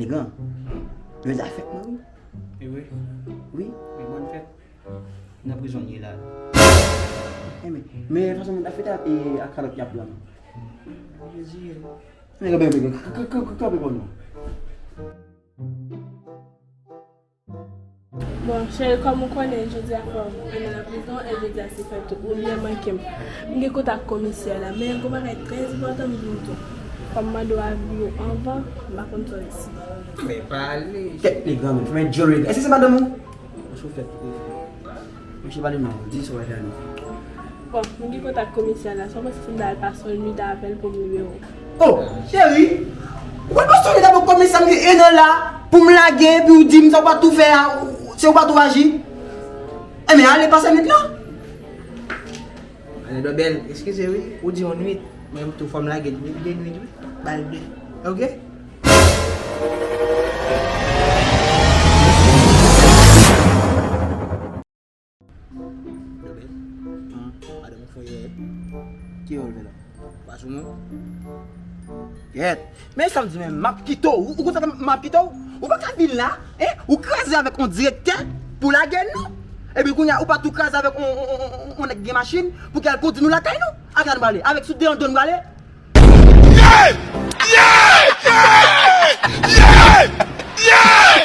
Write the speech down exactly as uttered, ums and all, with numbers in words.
Elegan. Jodi a fèt mwen, wi. E vre? Wi. E bòn fèt. Nan prizon li ye la. E men, men fason moun ta fete a, e, ak kalòt y ap pran. Jezi ye. Men kanpe, kanpe, kanpe, kanpe, kanpe, kanpe, kanpe. Bon, cheri, kòm ou konnen, jodi a fè w nan prizon, e jodi a se fèt ou, ou byen manke m. M gen kontak komisè la, men yon bagay trè enpòtan m di w tou. Kòm m mande w avi w anvan, m pa konn sa w deside. Men pale. Tèt li gran, men fè men djòl li. Èske se madanm ou? Mwen sou fèt tou. Mwen se pale non, di sa w wè la non. Bon, m gen kontak komisè la, sa w panse si m ta al pase yon nwit avè l pou m libere w? Oh, cheri, ou pa t pase yon nwit avèk komisè m gen en an la pou m lage, epi ou di m sa w pa tou fè a, ou- se ou pa tou aji? Enben, ale pase nwit la. Ale dòbèl, eskize wi, ou di yon nwit, men tou fò m lage nwit, de nwit wi, ba l de, oke? Yo bèl. An, madanm ou fon yè. Ki revè la? Pa sou mwen. Kèt. Men sa m di men, m ap kite w. Ou, ou konn sa m ap kite w? Ou pa ka vin la, en? Ou kraze avèk yon direktè pou lage nou. Epi kounye a, ou pa tou kraze avèk yon, yon, yon, yon, yon nèg gen machin pou ke l kondui nou lakay nou. Ak sa nou prale? Avèk sou de yon do nou prale? Yeah! Yeah! Yeah! Yeah! Yeah! Yeah!